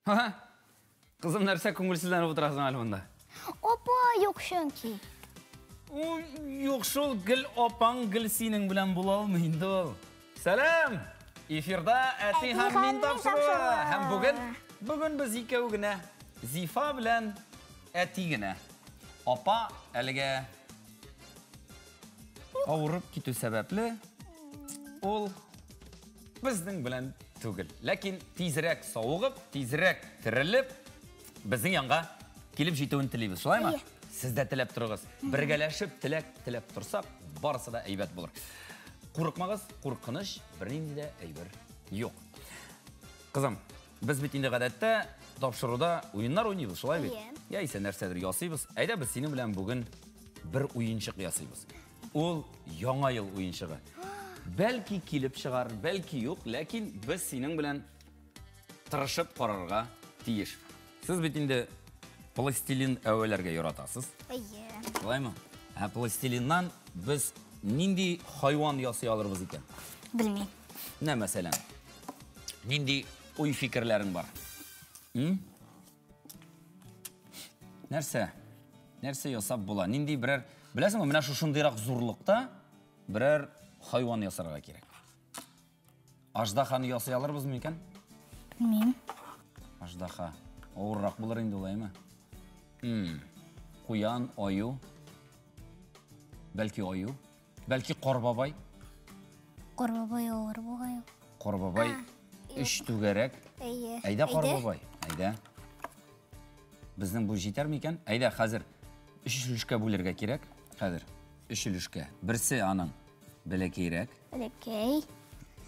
Ха? Кызым, нәрсә күңелсезләнеп утырасың әле монда? Опа, юк чөнки. Юк шул, гел апаң гел синең белән була алмый инде ул. Сәлам! Эфирда әти һәм мин тапшыруы. Һәм бүген, бүген без икәү генә. Зифа белән әти генә. Апа әлегә авырып китү сәбәпле, ул безнең белән түгел. Ләкин тизрәк савыгып, тизрәк терелеп, безнең янга килеп җитүен телибез. Шулаймы? Сез дә теләп торыгыз. Бергәләшеп теләк теләп торсак, барысы да әйбәт булыр. Курыкмагыз, куркыныч бернинди дә әйбер юк. Кызым, без бит инде гадәттә тапшыруда уеннар уйныйбыз, шулай бит? Яисә нәрсәдер ясыйбыз. Әйдә без синең белән бүген бер уенчык ясыйбыз. Ул яңа ел уенчыгы. Бәлки килеп чыгар, бәлки юк, ләкин без синең белән тырышып карарга тиеш. Сез бит инде пластилин әвәләргә яратасыз. Әйе. Шулаймы? Ә пластилиннан без нинди хайван ясый алырбыз икән? Белмим. Менә мәсәлән, нинди уй-фикерләрең бар? М? Нәрсә? Нәрсә ясап була? Нинди берәр, беләсеңме, менә шушындыйрак зурлыкта берәр хайван ясарга кирәк. Аждаханы ясый алырбызмы икән? Белмим. Аждаха. Авыррак булыр инде ул, әйме? Куян, аю. Бәлки аю. Бәлки кар бабай. Кар бабай авыр бугай. Кар бабай өч түгәрәк. Әйе. Әйдә кар бабай. Әйдә. Безнең бу җитәр микән? Әйдә, хәзер өч өлешкә бүлергә кирәк. Хәзер өч өлешкә. Берсе аның бәләкәйрәк. Бәләкәй.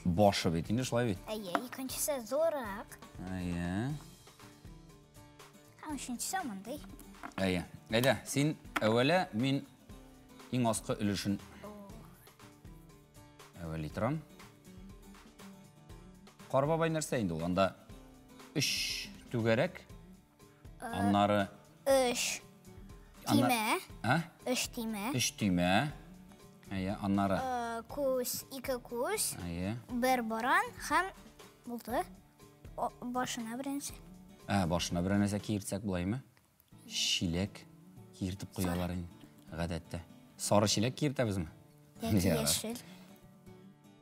Башы бит инде шулай бит. Әйе, икенчесе зуррак. Әйе. Һәм өченчесе мондый. Әйе. Әйдә, син әүвәлә, мин иң аскы өлешен әүвәли торам. Кар бабай нәрсә инде ул? Анда өч түгәрәк, аннары Өч төймә. Ә? Өч төймә. Өч төймә. Әйе, аннары. Күз, ике күз. Әйе. Бер борын һәм булды. Башына беренче. Ә, башына бер нәрсә киертсәк булаймы? Чиләк киертеп куялар инде, гадәттә. Сары чиләк киертәбезме? Яки яшел.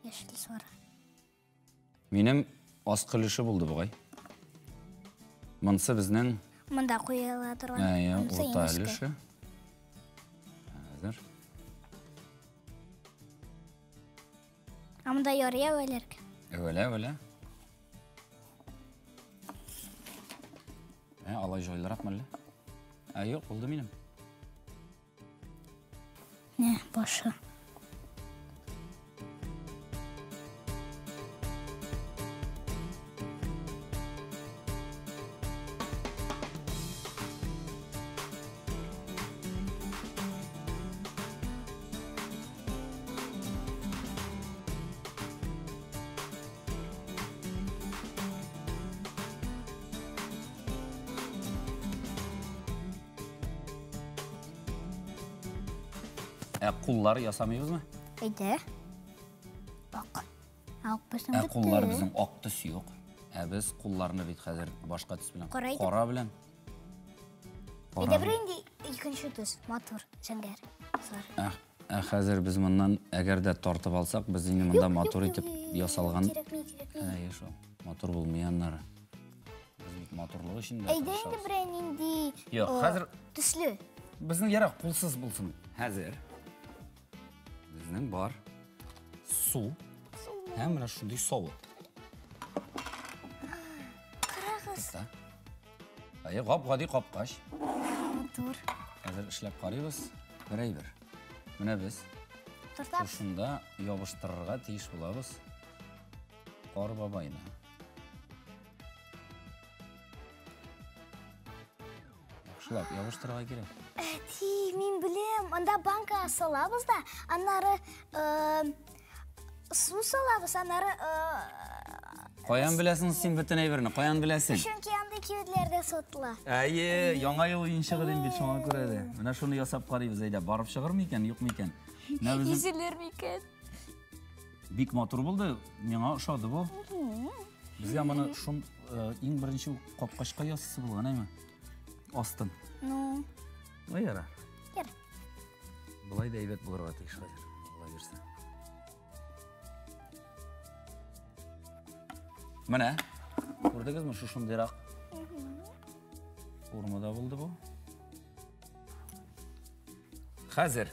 Яшел сары. Минем аскы өлеше булды бугай. Монысы безнең Монда куела торган. Әйе, урта өлеше. Хәзер. Ә монда ярый әвәләргә. Әвәлә, әвәлә. Ә, алай җайлырак мәллә? Ә, юк, булды минем. Не, башы. Ә куллар ясамыйбызмы? Әйдә. Ак. Ак безнең Ә куллар безнең ак төс юк. Ә без кулларны бит хәзер башка төс белән. Кара белән. Әйдә бер инде икенче төс, матур, зәңгәр. Сары. Ә хәзер без моннан әгәр дә тартып алсак, без инде монда матур итеп ясалган. Кирәкми, кирәкми. Әйе шул. Матур булмый аннары. Без бит матурлык өчен дә. Әйдә инде берәр нинди. Юк, хәзер төсле. Безнең ярак кулсыз булсын. Хәзер безнең бар су һәм менә шундый савыт. Карагыз. Әйе, гап-гади капкач. Матур. Хәзер эшләп карыйбыз. Бер әйбер. Менә без шушында ябыштырырга тиеш булабыз кар бабайны. Яхшылап ябыштырырга кирәк. Әти, мин беләм, анда банка салабыз да, аннары су салабыз, аннары Каян беләсең син бөтен әйберне? Каян беләсең? Чөнки андый кибетләрдә сатыла. Әйе, яңа ел уенчыгы дим бит, шуңа күрә дә. Менә шуны ясап карыйбыз, әйдә, барып чыгыр микән, юк микән? Изелер микән? Бик матур булды, миңа ошады бу. Безгә моны шун иң беренче капкачка ясыйсы булган, әйме? Астын. Ну. Ну, яра. Яра. Болай да әйбәт булырга тиеш хәзер. Алла бирсә. Менә, күрдегезме, шушындыйрак формада булды бу. Хәзер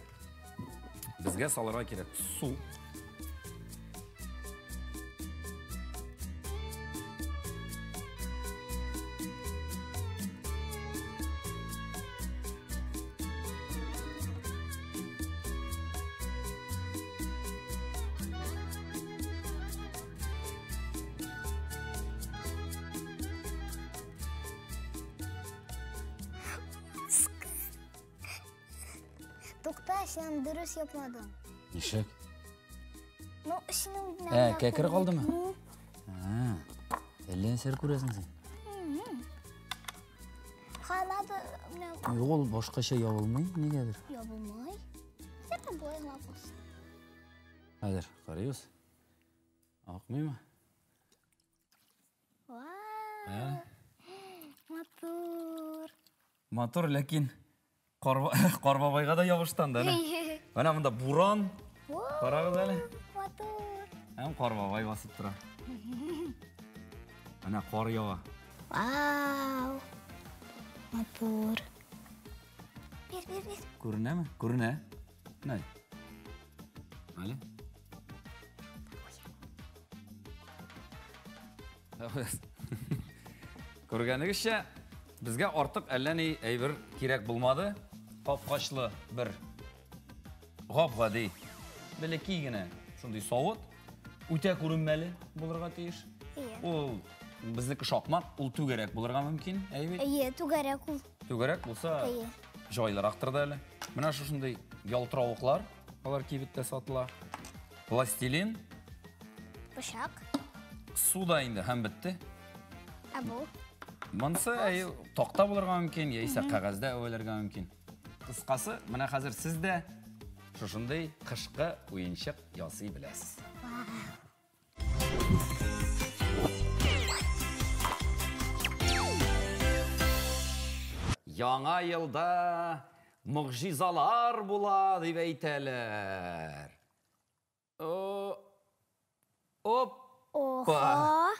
безгә салырга кирәк су. Тукта, син дөрес япмадың. Ничек? Ну, синең Ә, кәкре калдымы? Ә, әллә нәрсәләр күрәсең син. Ха, надо менә Юк, ул башкача ябылмый, нигәдер. Ябылмый. Сәкә болай гына булсын. Хәзер карыйбыз. Акмыймы? Вау! Матур. Матур, ләкин кар бабайга да ябыштан да, әнә. Менә монда буран. Карагыз әле. Матур. Һәм кар бабай басып тора. Менә кар ява. Вау! Матур. Бир, бир, бир. Күренәме? Күренә. Менә. Әле. Күргәнегезчә, безгә артык әллә ни әйбер кирәк булмады. Капкачлы бер гап-гади, бәләкәй генә шундый савыт, үтә күренмәле булырга тиеш. Ул безнеке шакмак, ул түгәрәк булырга мөмкин, әйе бит? Әйе, түгәрәк ул. Түгәрәк булса, җайлырактыр да әле. Менә шушындый ялтыравыклар, алар кибеттә сатыла. Пластилин. Пычак. Су да инде һәм бетте. Ә бу? Монысы әйе, такта булырга мөмкин, яисә кәгазьдә әвәләргә мөмкин. Кыскасы, менә хәзер сез дә шушындый кышкы уенчык ясый беләсез. Яңа елда могҗизалар була дип әйтәләр. Опа!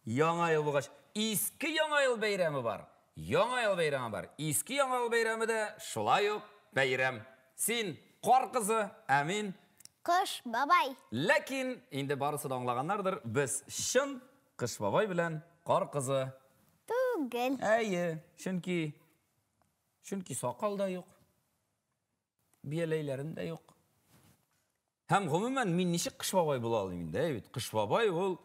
Яңа ел булгач, иске Яңа ел бәйрәме бар. Яңа ел бәйрәме бар. Иске Яңа ел бәйрәме дә шулай ук бәйрәм. Син кар кызы, ә мин Кыш бабай. Ләкин инде барысы да аңлаганнардыр, без чын Кыш бабай белән кар кызы түгел. Әйе, чөнки сакал да юк. Бияләйләрем дә юк. Һәм гомумән мин ничек Кыш бабай була алыйм инде, әйе бит? Кыш бабай ул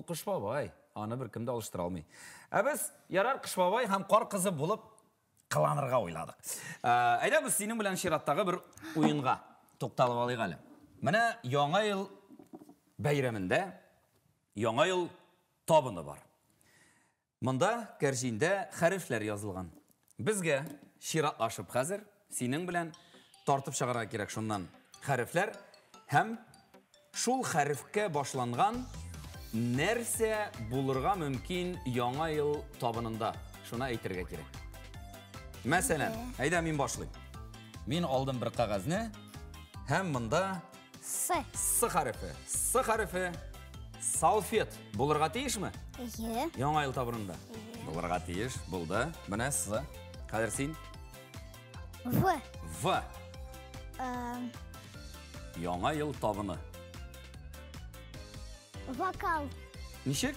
Кыш бабай. Аны беркем дә алыштыра алмый. Ә без ярар Кыш бабай һәм кар кызы булып кыланырга уйладык. Әйдә без синең белән чираттагы бер уенга тукталып алыйк әле. Менә Яңа ел бәйрәмендә Яңа ел табыны бар. Монда кәрҗиндә хәрефләр язылган. Безгә чиратлашып хәзер синең белән тартып чыгарга кирәк шуннан хәрефләр һәм шул хәрефкә башланган нәрсә булырга мөмкин Яңа ел табынында. Шуны әйтергә кирәк. Мәсәлән, әйдә мин башлыйм. Мин алдым бер кәгазьне һәм монда С. С хәрефе. С хәрефе салфет булырга тиешме? Әйе. Яңа ел табынында. Әйе. Булырга тиеш, булды. Менә С. Хәзер син. В. В. Яңа ел табыны. Вокал. Ничек?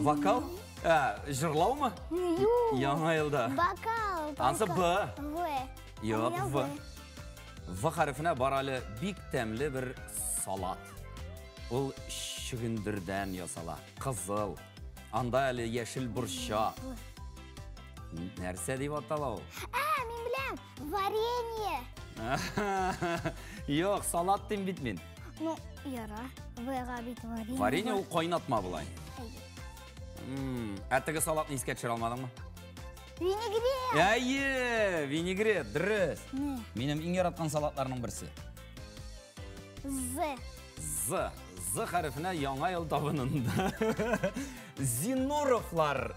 Вокал? Ә, җырлаумы? Юк. Яңа елда. Вокал. Ансы Б. В. Юк, Менә В. В хәрефенә бар әле бик тәмле бер салат. Ул чөгендердән ясала. Кызыл. Анда әле яшел борчак. Нәрсә дип атала ул? Ә, мин беләм. Варенье. Юк, салат дим бит мин. Ну, яра. В-га бит варенье. Варенье ул кайнатма булай. Әйе. Ә теге салатны искә төшерә алмадыңмы? Винегрет. Әйе, винегрет, дөрес. Не? Минем иң яраткан салатларның берсе. З. З. З хәрефенә Яңа ел табынында. Зиннуровлар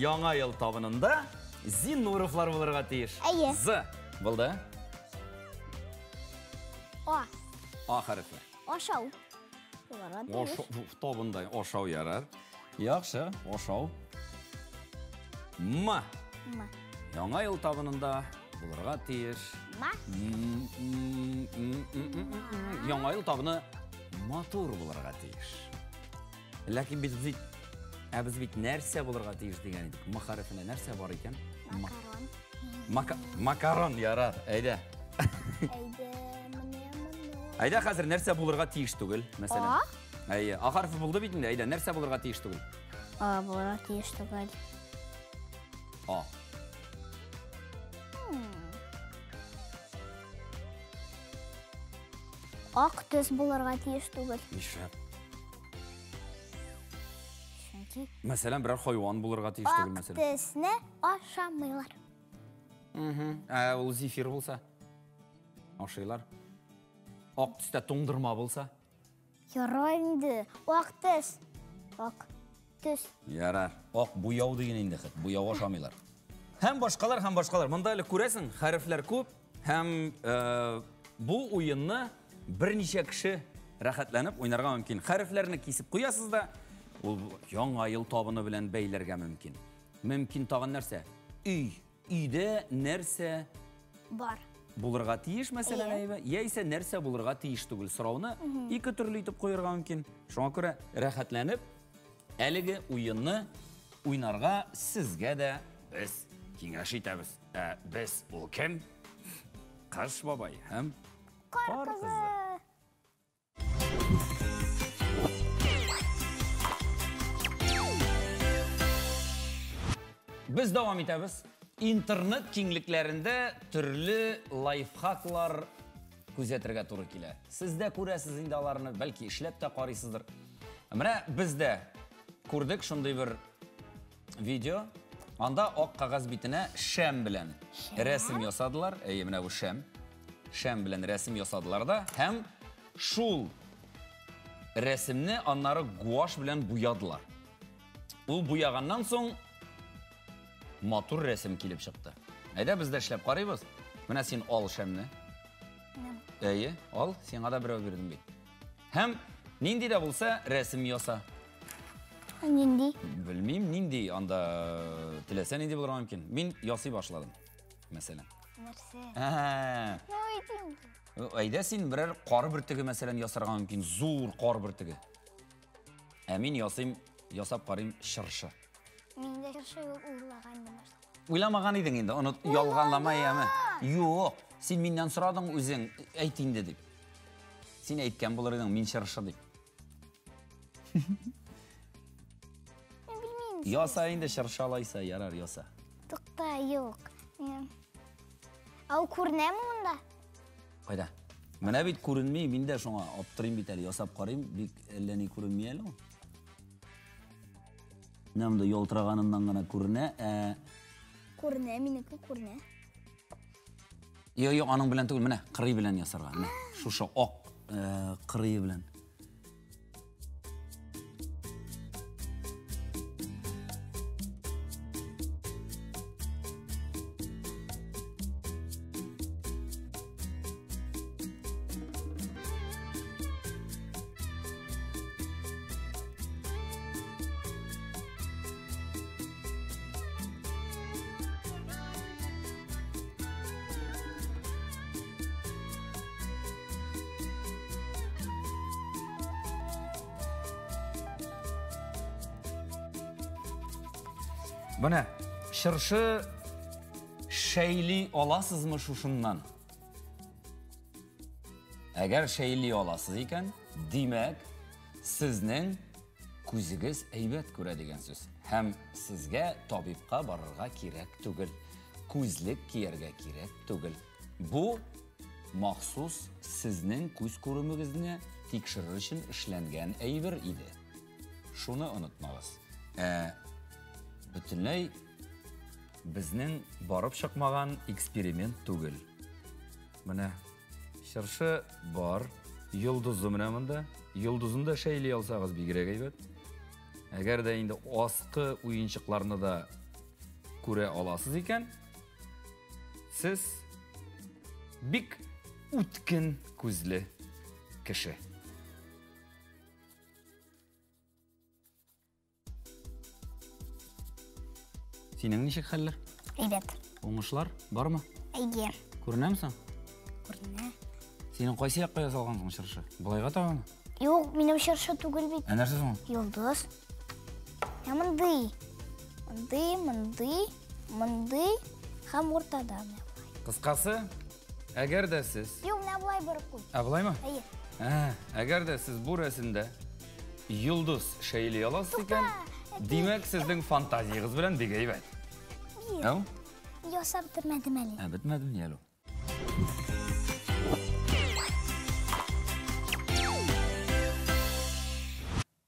Яңа ел табынында Зиннуровлар булырга тиеш. Әйе. З булды. А. А хәрефе. Ашау. Булырга тиеш. Табында ашау ярар. Яхшы, ашау. М. М. Яңа ел табынында булырга тиеш. Ма. Яңа ел табыны матур булырга тиеш. Ләкин без бит, без бит нәрсә булырга тиеш дигән идек. М хәрефенә нәрсә бар икән? Макарон. Макарон ярар. Әйдә. Әйдә, менә моны. Әйдә хәзер нәрсә булырга тиеш түгел, мәсәлән. А? Әйе, А хәрефе булды бит инде. Әйдә, нәрсә булырга тиеш түгел? А булырга тиеш түгел. А. Ак төс булырга тиеш түгел. Нишләп? Чөнки Мәсәлән, берәр хайван булырга тиеш түгел, ак мәсәлән. төсне ашамыйлар. Ә ул зефир булса? Ашыйлар. Ак төстә туңдырма булса? Ярар инде. Ак төс. Ак төс. Ярар. Ак буяу дигән инде хет. Буяу ашамыйлар. Һәм башкалар, һәм башкалар. Монда әле күрәсең, хәрефләр күп һәм бу уенны берничә кеше рәхәтләнеп уйнарга мөмкин. Хәрефләрне кисеп куясыз да, ул Яңа ел табыны белән бәйләргә мөмкин. Мөмкин тагын нәрсә? Өй. Өйдә нәрсә бар булырга тиеш, мәсәлән, әйбә, яисә нәрсә булырга тиеш түгел сорауны ике төрле итеп куярга мөмкин. Шуңа күрә рәхәтләнеп әлеге уенны уйнарга сезгә дә без киңәш итәбез. Ә без ул кем? Кыш бабай һәм Кар кызы. Без дәвам итәбез. Интернет киңлекләрендә төрле лайфхаклар күзәтергә туры килә. Сез дә күрәсез инде аларны, бәлки эшләп тә карыйсыздыр. Менә без дә күрдек шундый бер видео. Анда ак кәгазь битенә шәм белән рәсем ясадылар. Әйе, менә бу шәм. Шәм белән рәсем ясадылар да һәм шул рәсемне аннары гуашь белән буядылар. Ул буяганнан соң матур рәсем килеп чыкты. Әйдә без дә эшләп карыйбыз. Менә син ал шәмне. Әйе, ал, сиңа да берәү бирдем бит. Һәм нинди дә булса рәсем яса. Нинди? Белмим, нинди анда теләсә нинди булырга мөмкин. Мин ясый башладым, мәсәлән. Нәрсә? Ну, әйдә син берәр кар бөртеге мәсәлән ясарга мөмкин, зур кар бөртеге. Ә мин ясыйм, ясап карыйм чыршы. Мин дә чыршы уйлаган идем. Уйламаган идең инде, оны ялганлама яме. Юк, син миннән сорадың үзең, әйт инде дип. Син әйткән булыр идең, мин чыршы дип. Мин белмим. Яса инде чыршы алайса, ярар, яса. Тукта, юк. Ә ул күренәме монда? Кайда? Менә бит күренми, мин дә шуңа аптырыйм бит әле, ясап карыйм, бик әллә ни күренми әле ул. Менә монда ялтыраганыннан гына күренә, ә Күренә, минеке күренә. Юк, юк, аның белән түгел, менә кырый белән ясарга, менә шушы ак кырые белән. Менә чыршы шәйли аласызмы шушыннан? Әгәр шәйли аласыз икән, димәк, сезнең күзегез әйбәт күрә дигән сүз. Һәм сезгә табибка барырга кирәк түгел, күзлек кияргә кирәк түгел. Бу махсус сезнең күз күремегезне тикшерер өчен эшләнгән әйбер иде. Шуны онытмагыз. Бөтенләй безнең барып чыкмаган эксперимент түгел. Менә чыршы бар. Йолдызы менә монда. Йолдызын да шәйли алсагыз бигрәк әйбәт. Әгәр дә инде аскы уенчыкларны да күрә аласыз икән, сез бик үткен күзле кеше. Синең ничек хәлләр? Әйбәт. Уңышлар бармы? Әйе. Күренәме соң? Күренә. Синең кайсы якка ясалган соң чыршы? Болайга табамы? Юк, минем чыршы түгел бит. Ә нәрсә соң? Йолдыз. Я мондый. Мондый, мондый, мондый һәм уртада менә болай. Кыскасы, әгәр дә сез... Юк, менә болай борып куй. Ә болаймы? Әйе. Ә, әгәр дә сез бу рәсемдә йолдыз шәйли аласыз икән, димәк, сезнең фантазиягез белән бик әйбәт. Бир. Әу? Ясап бетермәдем әле. Ә, бетмәдем ни әле ул?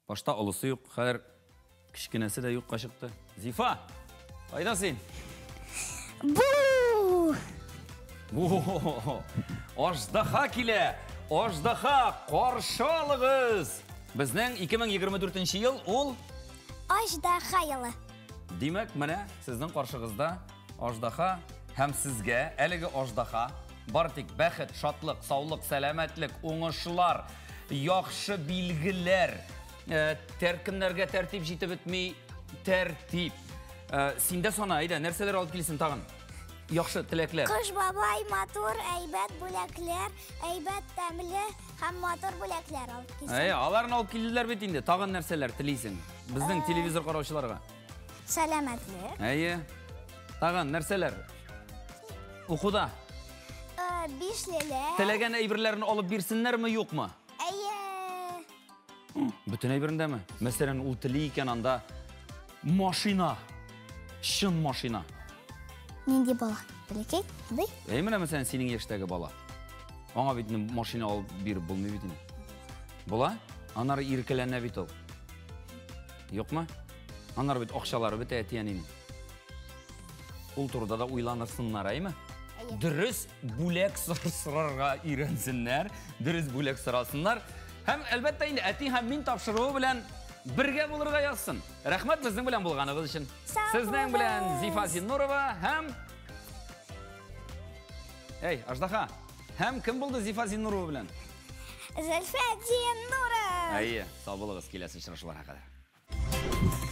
Башта олысы юк, хәзер кечкенәсе дә юкка чыкты. Зифа, кайда син? Бу! О, Аждаһа килә! Аждаһа, каршы алыгыз! Безнең 2024 ел ул Аждаһа елы. Димәк, менә сезнең каршыгызда аждаһа һәм сезгә әлеге аждаһа бары тик бәхет, шатлык, саулык, сәламәтлек, уңышлар, яхшы билгеләр, тәркемнәргә тәртип җитеп бетми, тәртип. Син дә сана, әйдә, нәрсәләр алып килсен тагын? Яхшы теләкләр. Кыш бабай матур, әйбәт бүләкләр, әйбәт тәмле һәм матур бүләкләр алып килсен. Әй, аларны алып килделәр бит инде. Тагын нәрсәләр телисең? Безнең телевизор караучыларга. Сәламәтлек. Әйе. Тагын нәрсәләр? Укуда. Бишлеләр. Теләгән әйберләрен алып бирсеннәрме, юкмы? Әйе. Бөтен әйберендәме? Мәсәлән, ул тели икән анда машина. Чын машина. Нинди бала? Бәләкәй? Мондый? Әй, менә мәсәлән, синең яшьтәге бала. Аңа бит инде машина алып биреп булмый бит инде. Була? Аннары иркәләнә бит ул. Юкмы? Аннары бит акчалары бетә әти-әнинең. Ул турыда да уйланырсыннар, әйме? Әйе. Дөрес бүләк сорарга өйрәнсеннәр, дөрес бүләк сорасыннар. Һәм әлбәттә инде әти һәм мин тапшыруы белән бергә булырга язсын. Рәхмәт безнең белән булганыгыз өчен. Сау Сезнең белән булыгыз. Зифа Зиннурова һәм Эй, Аждаһа. Һәм кем булды Зифа Зиннурова белән? Зөлфәт Зиннуров. Әйе, сау булыгыз, киләсе очрашуларга кадәр.